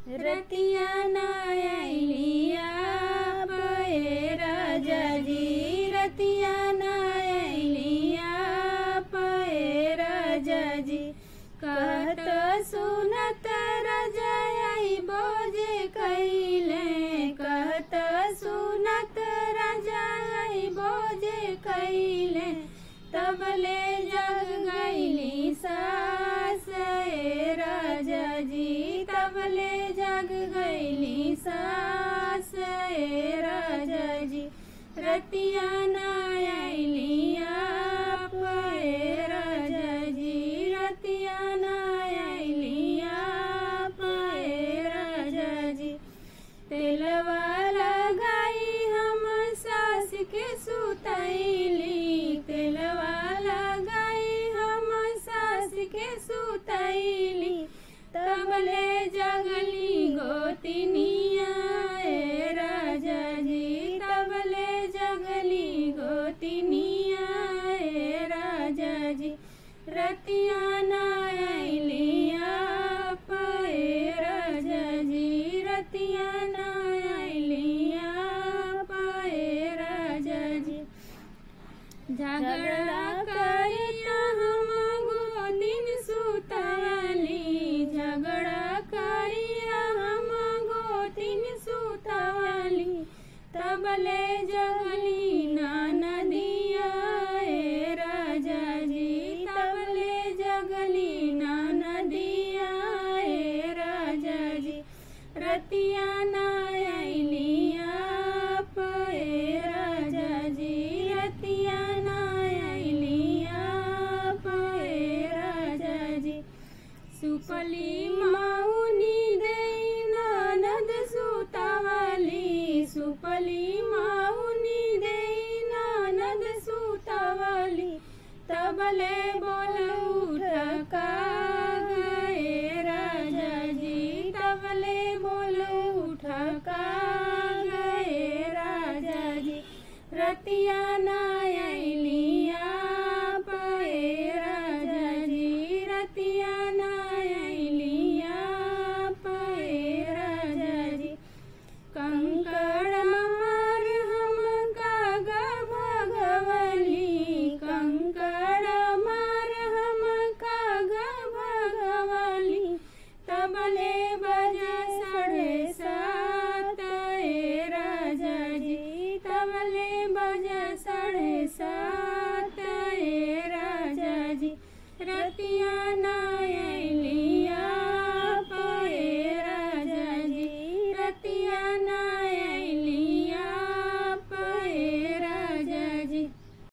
रतिया ना अइलिया पे राजा जी, रतिया ना अइलिया पे राजा जी। कहत सुनत राजा अइबो जे कैले, कहत सुनत राजा अइबो जे कैले, तब ले जग गइली सास ए राजा जी, तब ले जग गइली सास ए राजा जी। रतिया ना अइलिया पे राजा जी, रतिया ना अइलिया पे राजा जी। तेलवा लगाई हम सास के सुतैली, तेलवा लगाई हम सास के सुतैली, तब ले जगली गोतिनिया ए राजा जी, तब ले जगली गोतिनिया ए राजा जी। रतिया ना अइलिया पे राजा जी, रतिया ना अइलिया पे राजा जी। झगड़ा करिया हम गोदिन सुतवाली, झगड़ा करिया हम गोदिन सुतवाली, तब ले